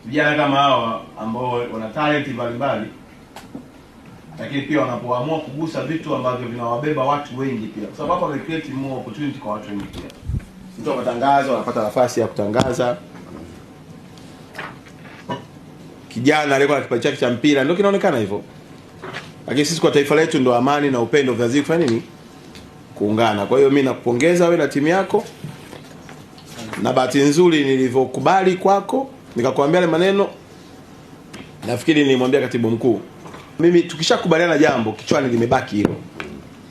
Vijana kama hawa ambao wana talent mbalimbali, lakini pia wanapoamua kugusa vitu ambavyo vinawabeba watu wengi pia, kwa sababu hapa wame create more opportunity kwa watu wengi pia. Mtu wa matangazo anapata nafasi ya kutangaza, kijana aliyekuwa na kipaji chake cha mpira ndio kinaonekana hivyo. Lakini sisi kwa taifa letu ndo amani na upendo vinazidi kufanya nini, kuungana. Kwa hiyo mimi nakupongeza wewe na timu yako, na bahati nzuri nilivyokubali kwako nikakwambia yale maneno, nafikiri nilimwambia katibu mkuu, mimi tukishakubaliana jambo kichwani limebaki hilo,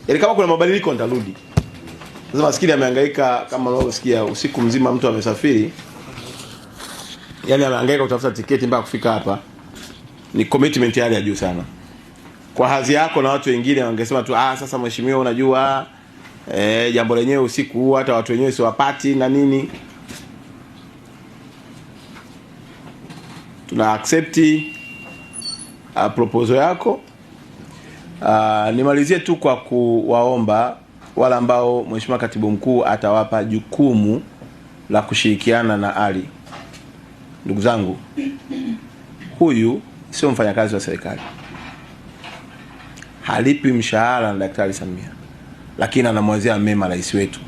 yaani kama kuna mabadiliko nitarudi. Sasa maskini amehangaika kama unavyosikia, usiku mzima mtu amesafiri, yaani amehangaika kutafuta tiketi mpaka kufika hapa. Ni commitment ya hali ya juu sana. Kwa hadhi yako na watu wengine wangesema tu ah, sasa mheshimiwa, unajua jambo lenyewe usiku huu hata watu wenyewe siwapati na nini. Tuna accept proposal yako. Nimalizie tu kwa kuwaomba wale ambao Mheshimiwa Katibu Mkuu atawapa jukumu la kushirikiana na Ali. Ndugu zangu, huyu sio mfanyakazi wa serikali, halipi mshahara na Daktari Samia, lakini anamwazia mema rais wetu.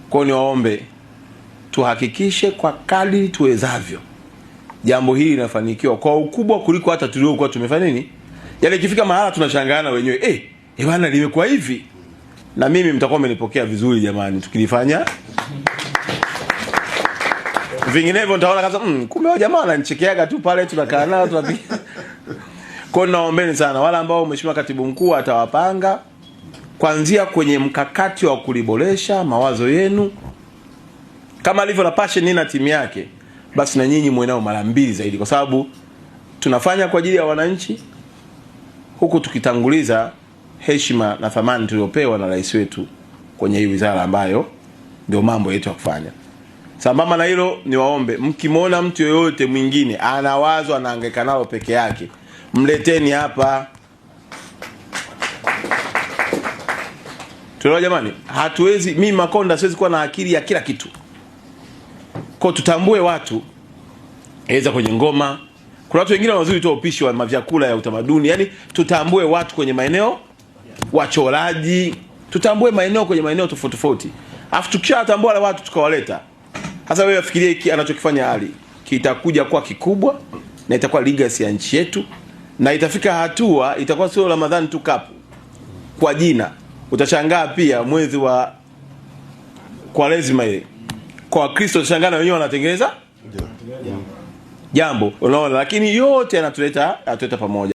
Kwa hiyo niwaombe tuhakikishe kwa kadri tuwezavyo jambo hili linafanikiwa kwa ukubwa kuliko hata tuliokuwa tumefanya nini. Yaani ikifika mahala tunashangaana wenyewe, bwana limekuwa hivi. Na mimi mtakuwa mmenipokea vizuri jamani tukilifanya. Vinginevyo nitaona kabisa kumbe hao jamaa wananichekeaga tu pale, tunakaa nao tunapiga. Kwa hiyo naombeni sana wale ambao Mheshimiwa Katibu Mkuu atawapanga kuanzia kwenye mkakati wa kuliboresha mawazo yenu, kama alivyo na passion na timu yake, basi na nyinyi muwe nao mara mbili zaidi, kwa sababu tunafanya kwa ajili ya wananchi, huku tukitanguliza heshima na thamani tuliyopewa na rais wetu kwenye hii wizara ambayo ndio mambo yetu ya kufanya. Sambamba na hilo, niwaombe mkimwona mtu yoyote mwingine ana wazo anahangaika nalo peke yake, mleteni hapa. Tunaona jamani, hatuwezi, mimi Makonda siwezi kuwa na akili ya kila kitu. Kwa tutambue watu aidha kwenye ngoma, kuna watu wengine wazuri tu upishi wa vyakula ya utamaduni, yani tutambue watu kwenye maeneo, wachoraji, tutambue maeneo kwenye maeneo tofauti tofauti. Alafu tukishatambua wale watu tukawaleta. Sasa wewe fikiria hiki anachokifanya Ali kitakuja kuwa kikubwa na itakuwa legacy ya nchi yetu, na itafika hatua itakuwa sio Ramadhani tu cup kwa jina. Utashangaa pia mwezi wa Kwaresima ile kwa Wakristo utashangaa na wenyewe wanatengeneza jambo, unaona, lakini yote yanatuleta pamoja.